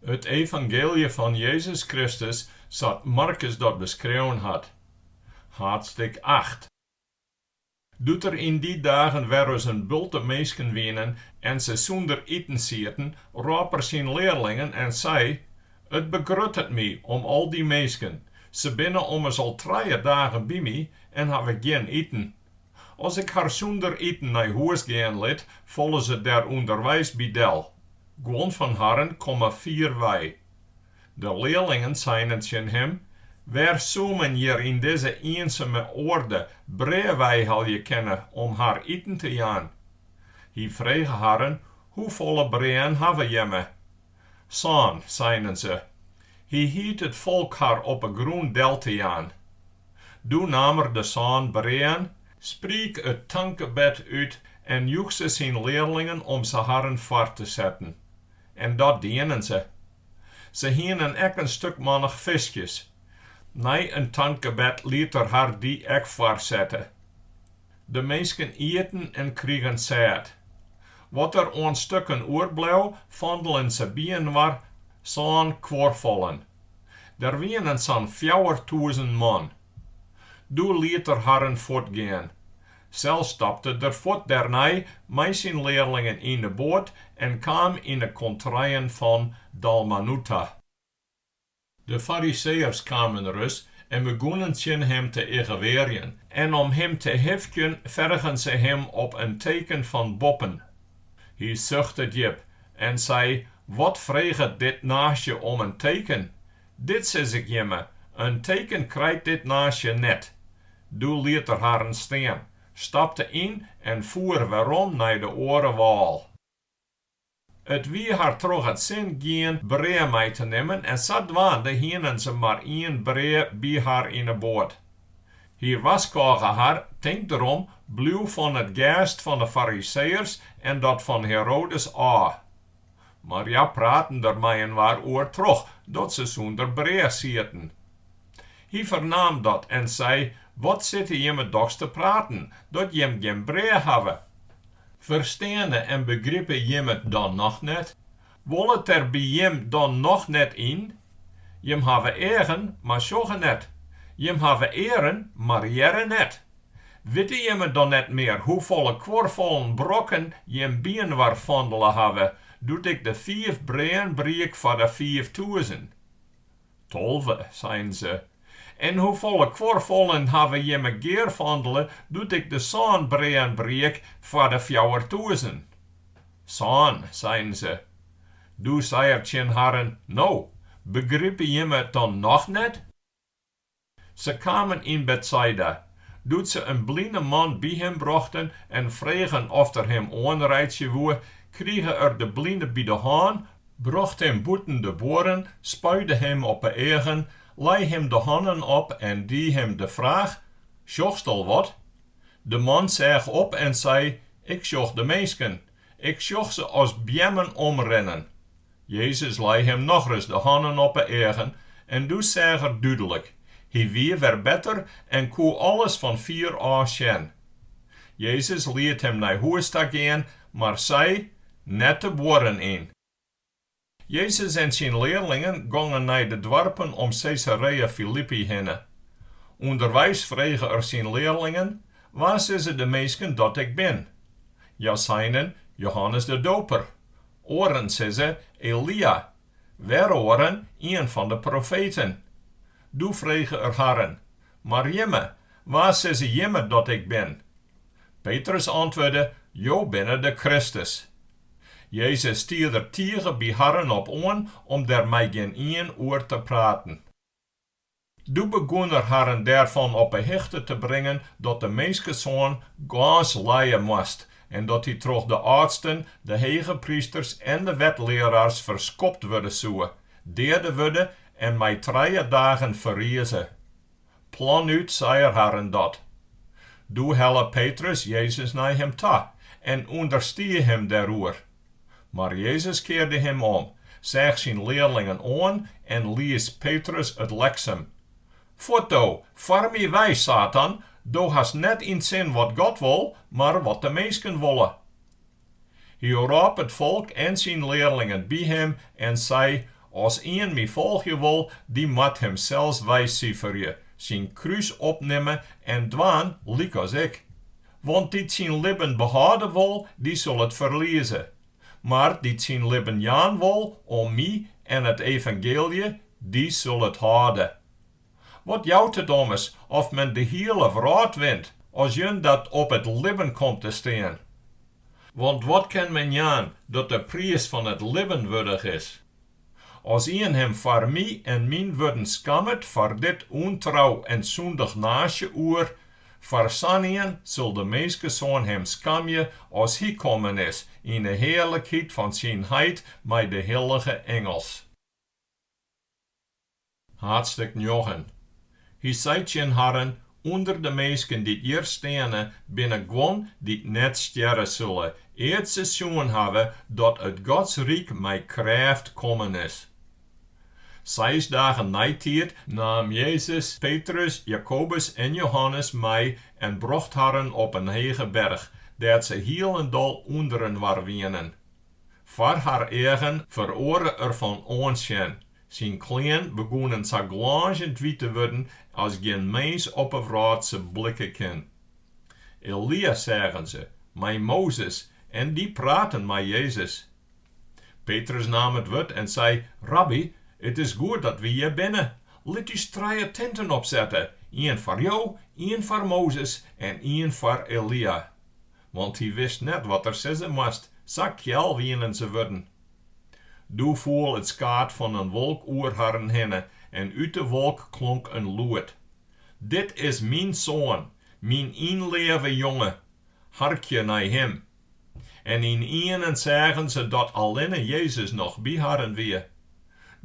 It evangeelje fan Jezus Kristus sa't Markus dat beskreaun hat. Haadstik acht. Doe't der yn dy dagen wer ris in bulte minsken wienen en se sûnder iten sieten, rôp er syn learlingen en sei, It begruttet my om al dy minsken, se binne ommers al trije dagen by my en hawwe gjin iten. As ik har sûnder iten nei hûs gean lit, falle se der ûnderweis by del. Guon fan harren komme fier wei. De learlingen seinen tsjin him, Wêr soe men hjir yn dizze ienseme oarde brea weihelje kinne om har iten te jaan? Hy frege harren, Hoefolle breaën hawwe jimme? Sân, seinen se. Hy hiet it folk har op 'e grûn del te jaan. Doe naam er de sân breaën, spriek it tankgebed út en joech se syn learlingen om se harren foar te setten. En dat dienen se. Se hienen ek in stikmannich fiskjes. Nei in tankgebed liet er har dy ek foarsette. De minsken ieten en krigen sêd. Wat der oan stukken oerbleau, fandelen se byinoar, sân kuorfollen. Der wienen sa'n 4000 man. Doe liet er harren fuortgean. Sels stapte er fuort dêrnei mei syn learlingen yn de boat en kaam yn 'e kontreien fan Dalmanuta. De Fariseeërs kamen ris en begûnen tsjin him te iggewearjen en om him te hifkjen fergen se him op in teken fan boppen. Hy suchte djip en sei, Wat freget dit naasje om in teken? Dit sis ik jimme, in teken krijt dit naasje net. Doe liet er harren stean, stapte yn en foer werom nei de oare wâl. It wie har troch it sin gien brea mei te nimmen en sadwaande hienen se mar ien brea by har yn 'e boat. Hy warskôge har, Tink derom, bliuw fan it gêst fan 'e Fariseeërs en dat fan Herodes ôf. Mar hja praten der mei-inoar oer troch dat se sûnder brea sieten. Hy fernaam dat en sei, Wat sitte jimme dochs te praten, dat jim gjin brea hawwe? Fersteane en begripe jim it dan noch net? Wol it der by jim dan noch net yn? Jim hawwe eagen, mar sjogge net. Jim hawwe earen, mar hearre net. Witte jimme dan net mear hoefolle kuorfollen brokken jim byinoar fandele hawwe, doe't ik de fiif breaën briek foar de 5000? 12, seinen se. En hoefolle kuorfollen hawwe jimme gearfandele doe't ik de sân breaën briek foar de 4000? Sân, seinen se. Doe sei er tsjin harren, No, begripe jimme it dan noch net? Se kamen yn Betsaida. Doe't se in bline man by him brochten en fregen oft er him oanreitsje woe, krige er de bline by de hân, brocht him bûten de buorren, spuide him op 'e eagen, lei him de hannen op en die him de fraach, Sjochst al wat? De man seach op en sei, Ik sjoch de minsken, ik sjoch se as beammen omrinnen. Jezus lei him nochris de hannen op 'e eagen en doe seach er dúdlik. Hy wie wer better en koe alles fan fier ôf sjen. Jezus liet him nei hûs ta gean, mar sei, Net de buorren yn. Jezus en syn learlingen gongen nei de doarpen om Caesarea Filippi hinne. Underweis frege er syn learlingen, Wa sizze de minsken dat ik bin? Hja seinen, Johannes de Doper. Oaren sizze, Elia, wer oaren, ien fan de profeten. Doe frege er harren, Mar jimme, wa sizze jimme dat ik bin? Petrus antwurde, Jo binne de Kristus. Jezus stie der tige by harren op oan om der mei gjinien oer te praten. Doe begûn er harren dêrfan op 'e hichte te bringen dat de Minskesoan gâns lije moast en dat hy troch de âldsten, de hegeprysters en de wetlearaars ferskopt wurde soe, deade wurde en mei trije dagen ferrize. Planút sei er harren dat. Doe helle Petrus Jezus nei him ta en ûnderstie him dêroer. Mar Jezus kearde him om, seach syn learlingen oan en lies Petrus it leksum, Fuort do, foar my wei, Satan, do hast net yn 't sin wat God wol, mar wat de minsken wolle. Hy rôp it folk en syn learlingen by him en sei. As ien my folgje wol, dy moat himsels weisiferje, syn krús opnimme en dwaan lykas ik. Want dy't syn libben behâlde wol, dy sil it ferlieze. Mar dy't syn libben jaan wol om my en it evangeelje, dy sil it hâlde. Wat jout it ommers oft men de hiele wrâld wint, as jin dat op it libben komt te stean? Want wat kin men jaan dat de priis fan it libben wurdich is? As ien him foar my en myn wurden skammet foar dit ûntrou en sûndich naasje oer, foar sa'n ien sil de Minskesoan him skamje as hy kommen is yn 'e hearlikheid fan syn Heit mei de hillige ingels. Haadstik njoggen. Hy sei tsjin harren, Under de minsken dy't hjir steane, binne guon dy't net stjerre sille, ear't se sjoen hawwe dat it Godsryk mei krêft kommen is. Seis dagen neitiid naam Jezus Petrus, Jakobus en Johannes mei en brocht harren op in hege berch, dêr't se hielendal ûnderinoar wienen. Foar har eagen feroare er fan oansjen, Syn klean begûnen sa glânzjend wyt te wurden as gjin mins op 'e wrâld se blikke kin. Elia seagen se, mei Mozes, en dy praten mei Jezus. Petrus naam it wurd en sei, Rabby, it is goed dat wy hjir binne. Lit ús trije tinten opsette, ien foar Jo, ien foar Mozes en ien foar Elia. Want hy wist net wat er sizze moast, sa kjel wienen se wurden. Doe foel it skaad fan in wolk oer harren hinne en út de wolk klonk in lûd, Dit is myn Soan, myn ynleave jonge, harkje nei him. En ynienen seagen se dat allinne Jezus noch by harren wie.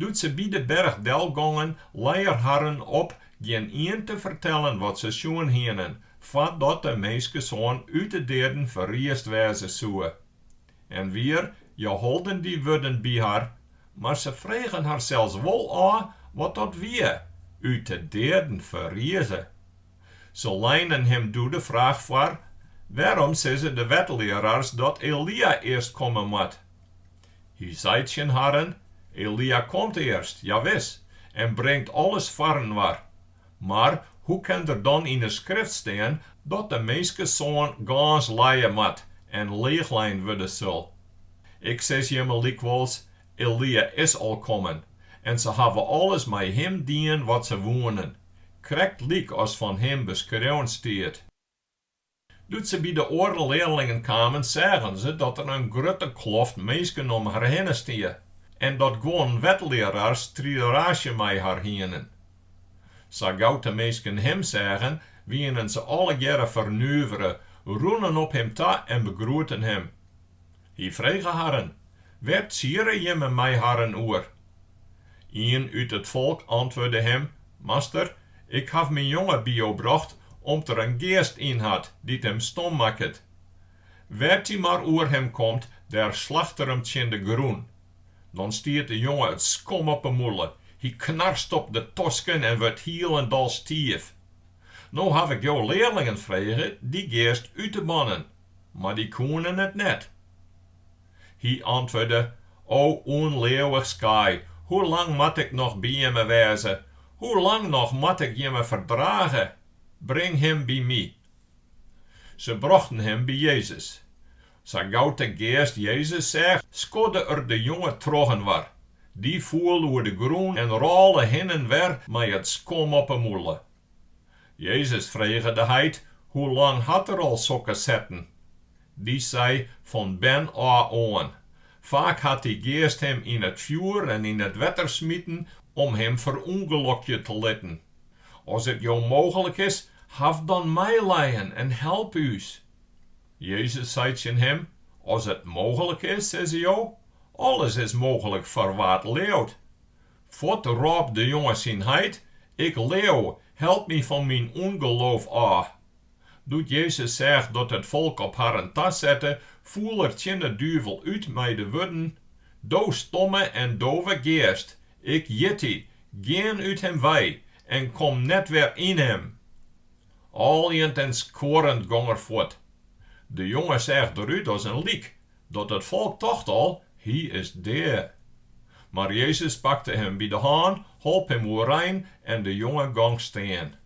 Doe't se by de berch delgongen, lei er harren op gjinien te fertellen wat se sjoen hienen, foardat de Minskesoan út 'e deaden ferriisd wêze soe. En wier, hja holden dy wurden by har, mar se fregen harsels wol ôf wat dat wie, út de deaden ferrize. Se leinen him doe de fraach foar, Wêrom sizze de wetlearaars dat Elia earst komme moat? Hy sei tsjin harren, Elia komt earst, jawis, en bringt alles foarinoar. Mar hoe kin der dan yn 'e Skrift stean dat de Minskesoan gâns lije moat en leechlein wurde sil? Ik sis jimme lykwols, Elia is al kommen, en se hawwe alles mei him dien wat se woenen, krekt lyk as fan him beskreaun stiet. Doe't se by de oare learlingen kamen, seagen se dat der in grutte kloft minsken om har hinne stie en dat guon wetlearaars strideraasje mei har hienen. Sa gau't de minsken him seagen, wienen se allegearre fernuvere, rûnen op him ta en begroeten him. Hy frege harren, Wêr tsiere jimme mei harren oer? Ien út it folk antwurde him, Master, ik haw myn jonge by jo brocht om't er in geast yn hat dy't him stom makket. Wêr't dy mar oer him komt, dêr slacht er him tsjin de grûn. Dan stiet de jonge it skom op 'e mûle, hy knarst op de tosken en wurdt hielendal stiif. No haw ik jo learlingen frege dy geast út te bannen, mar dy koenen it net. Hy antwurde, O ûnleauwich skaai, hoe lang moat ik noch by jimme wêze? Hoe lang noch moat ik jimme ferdrage? Bring him by my. Se brochten him by Jezus. Sa gau't de geast Jezus seach, skodde er de jonge trochinoar. Dy foel oer de grûn en rôle hin en wer mei it skom op 'e mûle. Jezus frege de heit, Hoe lang hat er al sokke setten? Dy sei, Fan bern ôf oan. Faak hat dy geast him yn it fjoer en yn it wetter smiten om him ferûngelokje te litten. As it jo mooglik is, haw dan meilijen en help ús. Jezus sei tsjin him, As it mooglik is, sizze jo? Alles is mooglik foar wa't leaut. Fuort rôp de jonge syn heit, Ik leau, help my fan myn ûngeloof ôf. Doe't Jezus seach dat it folk op harren tasette, foel er tsjin 'e duvel út mei de wurden, Do stomme en dove geast, ik hjit dy, gean út him wei en kom net wer yn him. Âljend en skuorrend gong er fuort. De jonge seach derút as in lyk, dat it folk tocht al, Hy is dea. Mar Jezus pakte him by de hân, holp him oerein en de jonge gong stean.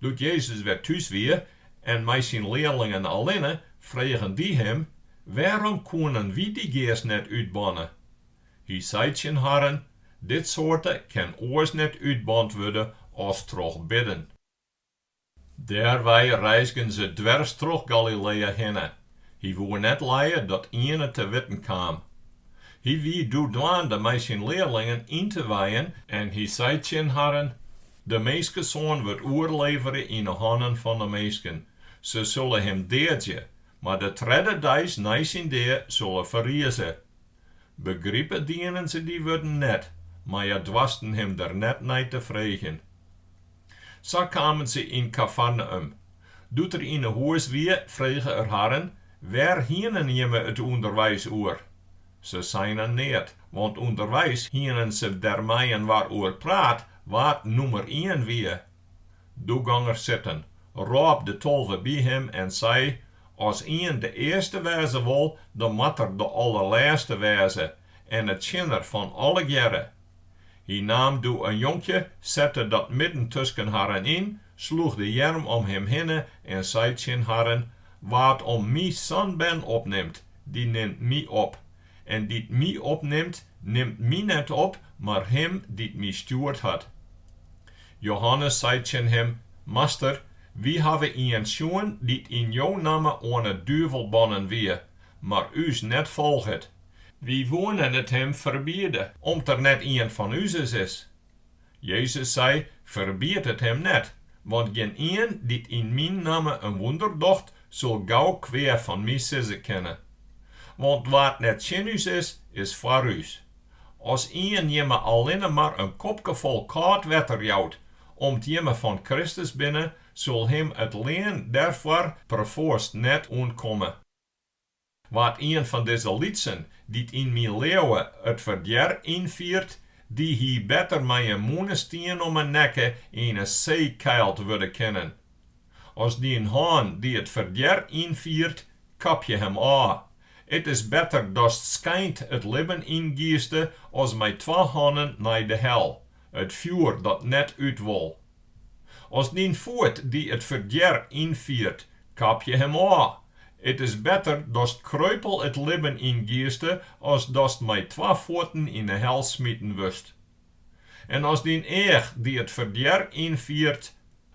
Doe't Jezus wer thús wie en mei syn learlingen allinne, fregen dy him, Wêrom koenen wy dy geast net útbanne? Hy sei tsjin harren, Dit soarte kin oars net útband wurde as troch bidden. Dêrwei reizgen se dwers troch Galileä hinne. Hy woe net lije dat ien it te witten kaam. Hy wie doe dwaande mei syn learlingen yn te wijen en hy sei tsjin harren, De Minskesoan wurdt oerlevere yn 'e hannen fan 'e minsken. Se sille him deadzje, mar de tredde deis nei syn dea sil er ferrize. Begripe dienen se dy wurden net, mar hja doarsten him der net nei te freegjen. Sa kamen se yn Kafarnaüm. Doe't er yn 'e hûs wie, frege er harren, Wêr hienen jimme it ûnderweis oer? Se seinen neat, want ûnderweis hienen se der mei-inoar oer praat wa't nûmer ien wie. Doe gong er sitten, rôp de 12 by him en sei, As ien de earste wêze wol, dan moat er de allerlêste wêze en de tsjinner fan allegearre. Hy naam doe in jonkje, sette dat midden tusken harren yn, sloech de earm om him hinne en sei tsjin harren, Wa't om my sa'n bern opnimt, dy nimt my op. En dy't my opnimt, nimt my net op, mar him dy't my stjoerd hat. Johannes sei tsjin him, Master, wy hawwe ien sjoen dy't yn jo namme oan it duvelbannen wie, mar ús net folget. Wy woenen it him ferbiede, om't er net ien fan uzes is. Jezus sei, Ferbied it him net, want gjinien dy't yn myn namme in wûnder docht, sil gau kwea fan my sizze kinne. Want wa't net tsjin ús is, is foar ús. As ien jimme allinne mar in kopke fol kâld wetter jout, om't jimme fan Kristus binne, sil him it lean dêrfoar perfoarst net ûntkomme. Wa't ien fan dizze lytsen, dy't yn my leauwe, it ferdjer ynfiert, dy hie better mei in mûnestien om 'e nekke yn 'e see keild wurde kinnen. As dyn hân dy it ferdjer ynfiert, kapje him ôf. It is better datst skeind it libben yngieste as mei twa hannen nei de hel, it fjoer dat net út wol. As dyn foet dy it ferdjer ynfiert, kapje him ôf. It is better datst kreupel it libben yngieste as datst mei twa fuotten yn 'e hel smiten wurdst. En as dyn each dy it ferdjer ynfiert,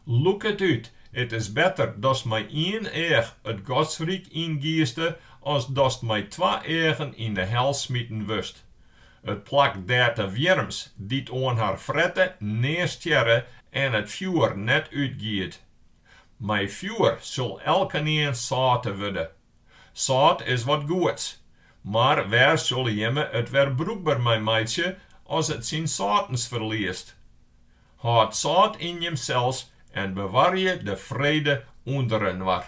lûk it út, it is better datst mei ien each it Godsryk yngieste as datst mei twa eagen yn 'e hel smiten wurdst. It plak dêr't de wjirms dy't oan har frette nea stjerre en it fjoer net útgiet. Mei fjoer sil elkenien sâlte wurde. Sâlt is wat goeds, mar wêr sille jimme it wer brûkber mei meitsje as it syn sâltens ferliest? Hâld sâlt yn jimsels en bewarje de frede ûnderinoar.